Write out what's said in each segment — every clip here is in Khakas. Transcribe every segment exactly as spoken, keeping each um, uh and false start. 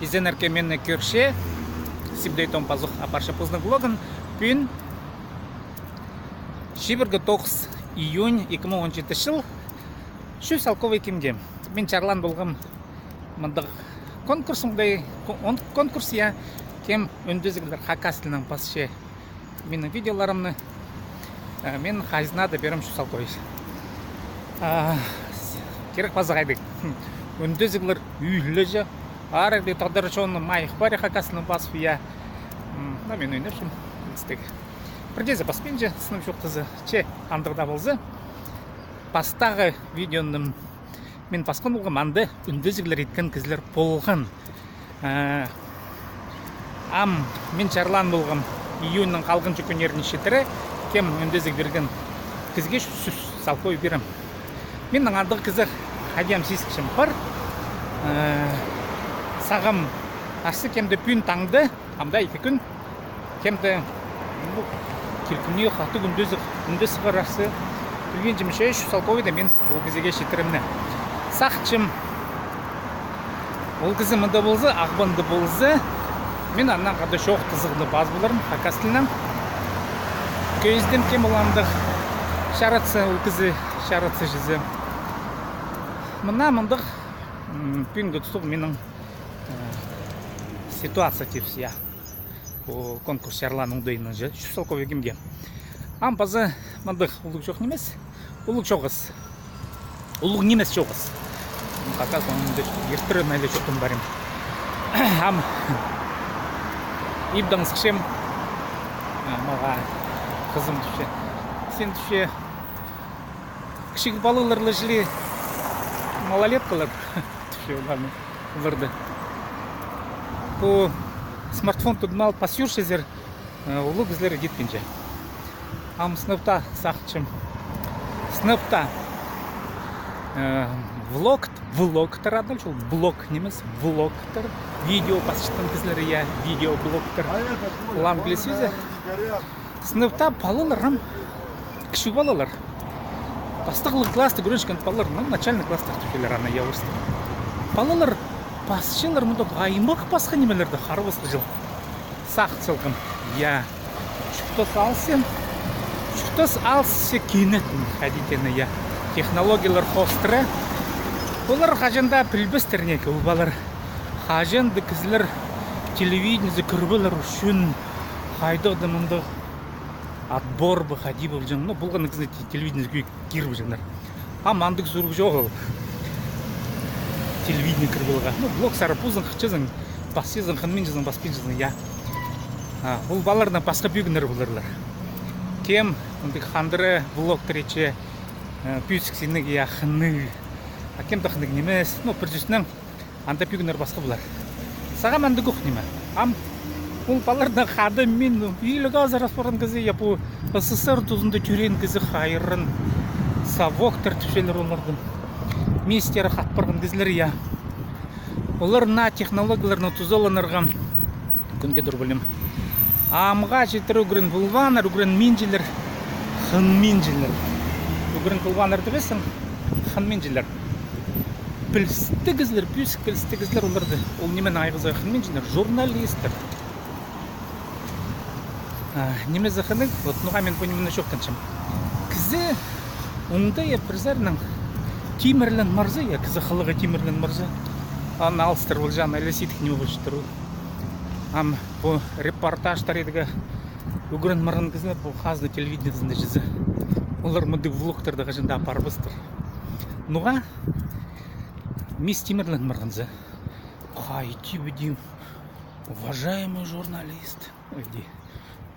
Изеннер, кем мині кӧрче, Сибдей Том пазох апарча позының влогын. Пӱӱн чибіргі тоғыс июнь ікі муң он читінҷі чыл. Чӱс салковай кемге. Мин чарлаан полғам мындағ конкурс, оңдай ко-, он-, конкурс, я, кем ӱндезіглер хакас тілінең пасча минің видеоларымны, э, мин хазнадаң пирем чӱс салковай. А, с-, кирек паза хайдағ. Ӱндезіглер ӱллеҷе. Арығ даа тадар чонны майых пари хакас тілінең пазып, я. М, ну, мин ӱнерчем, істіг. Пірдеезі паспинча, сынап чоохтаза, че андағ даа полза. Пастағы видеоны мин пасхан полғам, анда ӱндезіглер иткен кізілер полған. Э, ам мин чарлаан полғам июньның халғанҷы кӱннеріне читіре, кем ӱндезіг пирген кізее чӱс салковай пирем. Минің андағ кізі хайди ам сизікчем пар. Э, сағам арса кемде пӱӱн таңда, ам даа ікі кӱн. Кемде, ну, килкімнең хатығ ӱндезіг, ӱндезіг арса. Пілбинчем, че чӱс салковайда мин ол кізее читіремін. Сағынчам, ол кізі мында полза, Ағбанда полза, мин аннаң хада чоохтазығны пас поларым хакас тілінең. Кӧзідим, кем ол андағ чаратса, ол кізі чаратса чізе. Мына мындағ, м, пӱӱнгі тустағ минің, э, ситуация тіпче, я. Пу конкурс чарлаан оңдайынаң чӱс салковай кемге. Ам паза мындағ улуғ чох нимес. Улуғ чоғыс. Улуғ нимес чоғыс. Хакас оңында иртірен айлы чоохтап парим. Ам ибдең сыхчам. А, мағаа хызым тіпче. Син, тіпче, кічіг палалар ла чіли, малолеткалар, тіпче, оларны, оларды. Пу смартфон тудынып алып пас чӧрчезер, э, улуғ кізілер итпинче. Ам сынап таа сағынчам. Сынап таа, э, влог, влогтар адал, ол блог нимес, влогтар. Видео пасчатхан кізілер, я, видеоблогтар. Ол англис сӧзі. Сынап таа палалар ам, кічіг палалар. Пастағлығ класста ӱгренчеткен палалар, ну, начальный класстар тіпчелер аны, я, орыстап. Палалар пасчалар мындағ аймах пасха нимелерні, харбасха чыл. Сағын салғам, я. Чуртас алысча, чуртас алысча кинетін, хайди теені, я. Технологиялар хоостыра. Олар хаҷан даа пілбестер неке, ол палалар. Хаҷан даа кізілер телевидениезер кіріп алар ӱчӱн хайдағ-да мындағ отбор ба, хайди полҷаң. Ну, полған кізі те-, телевидениезер кӧ-, киріп алҷаңнар. Ам андағ сурығ чоғыл. Телевидение кіріп аларға. Ну, блог сари позың хынчазың, пасчазың, хынминчазың, паспинчазың, я. А, ол палаларны пасха пӧгіннер поларлар. Кем мындағ хандыра блогтар итче, э, пӧзік синніг, я, хынығ. А кем дее хынығ нимес. Ну, пір сӧснең, анда пӧгіннер пасха полар. Сағам андағ ох ниме. Ам ол палаларны хада мин, ну, иліг азырас парған кізі, я, пу СССР тузында тӧреен кізі хайран. Совоктар тіпчелер оларны. Мистер хат парған кізілер, я. Олар наа технологияларны тузаланарға кӱнге тур пілем. Амға читіре ӱгрен полбааннар, ӱгренминчелер, хынминчелер. Ӱгрен полбааннар тібессің, хынминчелер. Пілістіг кізілер, пӧзік пілістіг кізілер оларды. Ол нименең айғазарға хынминчелер? Журналисттер. А, нимезі хынығ, вот, ноға мин пу нимені чоохтанчам. Кізі оңдайы пір саринаң тимірлен парза, я, кізі хылығы тимірлен парза, аны алыстыр полҷаң, аны сидік ниме полчатыр ол. Ам пу репортажтар идерге ӱгрен парған кізілер, пу хазна телевидениезінде чізе. Олар мындағ влогтарны хаҷан даа апарбастар. Ноға? Мис тимірлен парғанза. Хайди піди, уважаемый журналист. Хайди.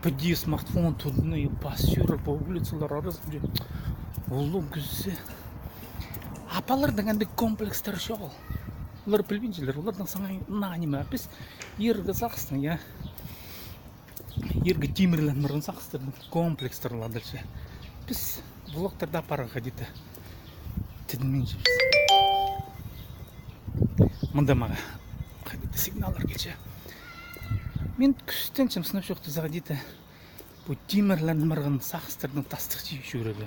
Піди смартфон тудынып, пас чӧріп, по улицалар аразында. Улуғ кізі. А палаларның андағ комплекстер чоғыл. Олар пілбинчелер, оларның саңай наа ниме. А піс иргі сағыстың, я. Иргі тимірлен парған сағыстарның комплекстер ладырча. Піс блогтарны апарарға хайди-да тідінминчебіс. Мында мағаа хайди-да сигналлар килче. Мин кӱстенчем сынап чоохтаза хайди-да пу тимірлен парған сағыстарның тастыхча чӧрерге.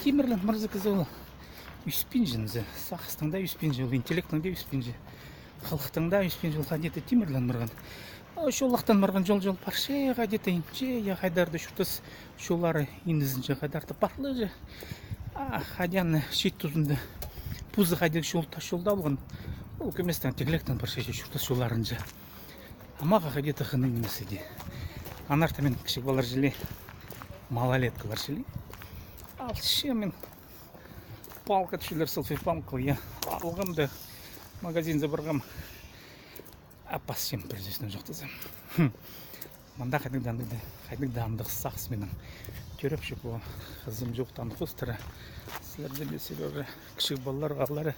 Тимірлен парза кізі ол ӧспинче, сағыстың даа ӧспинче, ол интеллектнің дее ӧспинче. Халыхтың даа ӧспин чол хайди-да тимірдең парған. Чоллахтаң парған чол, чол парча хайди-да, инче, я хайдар-да чуртас чоллары, иңнізінҷе хайдар-да парлаҷа. А хайди аны чиит тузында позы хайди чол, тас чол даа полған. Ол кӧместең тигілектең парча чуртас чолларынҷа. Амға хайди-да хынығ нимес иди. Аннаңар мин кічіг полар чіли, малолеткалар чіли. Алчам мин палка тіпчелер, селфи-палка, я. Алғам да магазинзар парғам. Апасчам пір сӧснең чоохтазам. Мында хайдағ-да андағ, хайдағ-да андағ сағыс минің. Тӧрепче пу хызым чоохтаан хоостыра. Сірерге дее, сірер кічіг палаларға алар.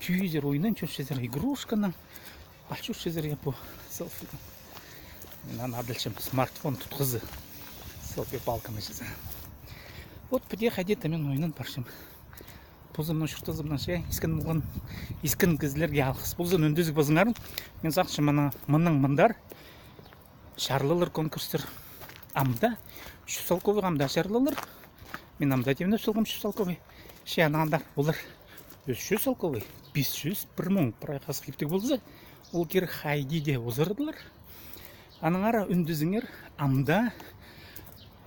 Тӧӧй сірер, ойнанчазар игрушканаң. Алчазар, я, пу селфи. Мин аны адалчам, смартфон тутхызы. Селфи-палканы чізе. Вот піди хайди-да мин ойнан парчам. Позымның чуртазымнаң че искен полған, искен кізілерге алғыс ползын, ӱндезіг позыңар. Мин сағынчам, мына, мынаң мындар чарлылар конкурстар. Амды чӱс салковай амды чарлылар. Мин амды тимнеп салғам чӱс салковай. Че аннаңар олар ӱс чӱс салковай, пис чӱс, пір муң прайзы хазых иптіг полза, ол кирек хайди дее узарадылар. Аннаңар ӱндезіңер амды,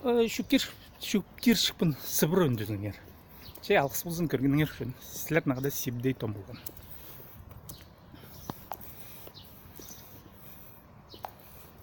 э, чӱктир, чӱктирчікпін сыбыра ӱндезіңер. Че алғыс ползын кӧргеніңер ӱчӱн. Сірернең хада Сибдей Том полған.